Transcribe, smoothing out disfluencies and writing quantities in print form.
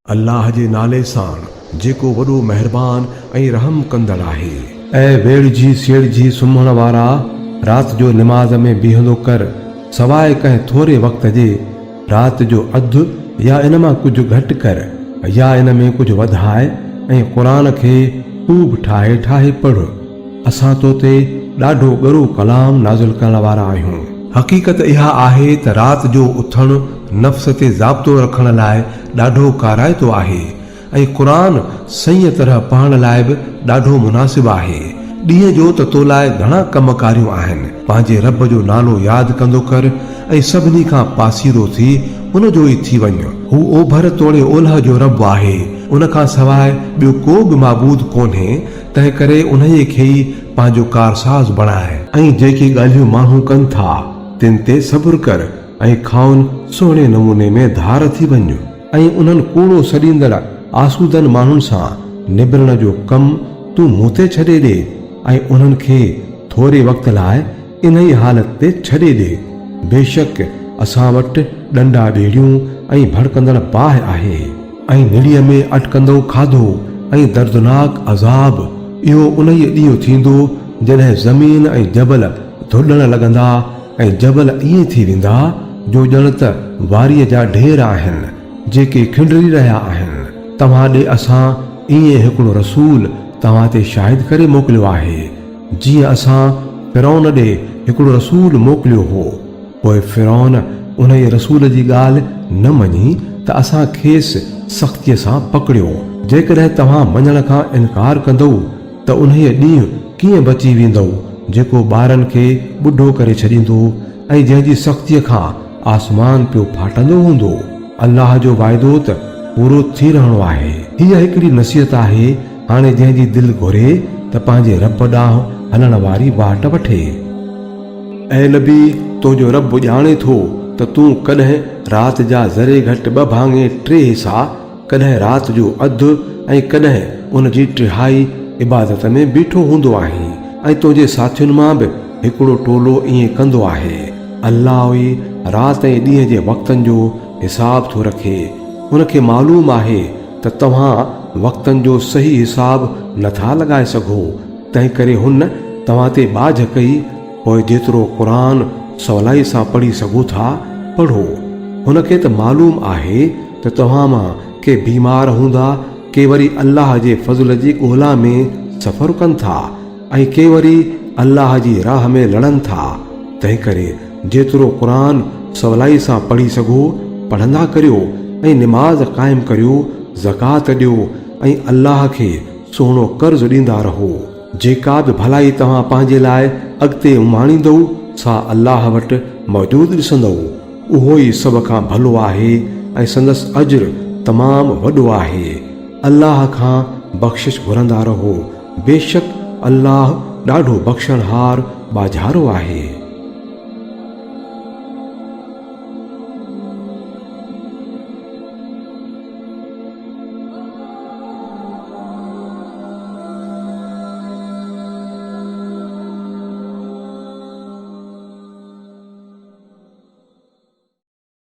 الله جي نالي ساڻ جيڪو وڏو مهربان ۽ رحم ڪندڙ آهي. اي ويڙهجي سيڙجي سمهڻ وارا! رات جو نماز ۾ بيهندو ڪر، سواء ڪنهن ٿوري وقت جي، رات جو اڌ يا ان مان ڪجهه گهٽ ڪر يا ان ۾ ڪجهه وڌاء ۽ قرآن کي خوب ٺاهي ٺاهي پڙهه. اسان تو تي ڏاڍو ڳرو ڪلام نازل ڪرڻ وارا آهيون. حقيقت اها آهي ته رات جو اٿڻ نفس تي ضابطو رکڻ لاء ڏاڍو ڪارائتو آهي ۽ قرآن صحيح طرح پڙهڻ لاء به ڏاڍو مناسب آهي. ڏينهن جو ته تو لاء گهڻا ڪم ڪاريون آهن. پنهنجي رب جو نالو ياد ڪندو ڪر ۽ سڀني کان پاسيرو ٿي ان جو ئي ٿي وڃ. هو اوڀر توڙي اولهه جو رب آهي، ان کان سواء ٻيو ڪو به معبود ڪونهي. تنهنڪري انهيء کي ئي پنهنجو ڪارساز بڻاء. ۽ جيڪي ڳالهيون ماڻهو ڪن ٿا، تن تي صبر ڪر ۽ کانئن سهڻي نموني ۾ ڌار ٿي وڃ، ۽ انهن ڪوڙو سڏيندڙ آسودن ماڻهن سان نبرڻ جو ڪم تون مون تي ڇڏي ڏي، ۽ انهن کي ٿوري وقت لاء انهيء حالت تي ڇڏي ڏي. بيشڪ اسان وٽ ڏنڊا ٻيڙيون ۽ ڀڙڪندڙ باهه آهي. ۽ نڙيء ۾ اٽڪندو کاڌو ۽ دردناڪ عذاب، اهو انهيء ڏينهن ٿيندو جڏهن زمين ۽ جبل ڌڏڻ لڳندا ۽ جبل ائين ٿي ويندا جو ڄڻ ته واريء جا ڍير آهن، جيڪي کنڊري رهيا آهن. توهان ڏي اسان ائين هڪڙو رسول توهان تي شاهد ڪري موڪليو آهي، جيئن اسان فرعون ڏي هڪڙو رسول موڪليو هو. پوء فرعون انهيء رسول جي ڳالهه نه مڃي ته اسان کيس سختيء سان پڪڙيو. جيڪڏهن توهان مڃڻ کان انڪار ڪندؤ ته انهيء ڏينهن ڪيئن بچي ويندؤ جيڪو ٻارن کي ٻڍو ڪري ڇڏيندو ۽ جنهن جي سختيء کان آسمان پيو ڦاٽندو هوندو. الله جو وعدو ته پورو ٿي رهڻو آهي. هيء هڪڙي نصيحت آهي، هاڻي جنهن جي دل گهري ته پنهنجي رب ڏانهن هلڻ واري واٽ وٺي. اي نبي! تنهنجو رب ڄاڻي ٿو ته تون ڪڏهن رات جا ذري گهٽ ٻه ڀاڱي ٽي حصا، ڪڏهن رات جو اڌ ۽ ڪڏهن ان جي ٽهائي عبادت ۾ بيٺو هوندو آهين ۽ تنهنجي ساٿين مان به هڪڙو ٽولو ائين ڪندو آهي. الله ئي رات ۽ ڏينهن جي وقتن جو حساب ٿو رکي. ان کي معلوم آهي ته توهان وقتن جو صحيح حساب نٿا لڳائي سگهو. تنهنڪري هن توهان تي ٻاجهه ڪئي، پوء جيترو قرآن سولائي سان پڙهي سگهو ٿا، پڙهو. هن کي ته معلوم آهي ته توهان مان ڪي بيمار هوندا، ڪي وري الله جي فضل جي ڳولا ۾ سفر ڪن ٿا ۽ ڪي وري الله جي راهه ۾ لڙن ٿا. تنهنڪري جيترو قرآن سولائي سان پڙهي سگهو، پڙهندا ڪريو ۽ نماز قائم ڪريو، زڪوات ڏيو ۽ الله کي سهڻو قرض ڏيندا رهو. جيڪا به ڀلائي توهان پنهنجي لاء اڳتي اماڻيندؤ، سا الله وٽ موجود ڏسندؤ. اهو ئي سڀ کان ڀلو آهي ۽ سندس اجر تمام وڏو آهي. الله کان بخشش گهرندا رهو، بيشڪ الله ڏاڍو بخشڻهار ٻاجهارو آهي.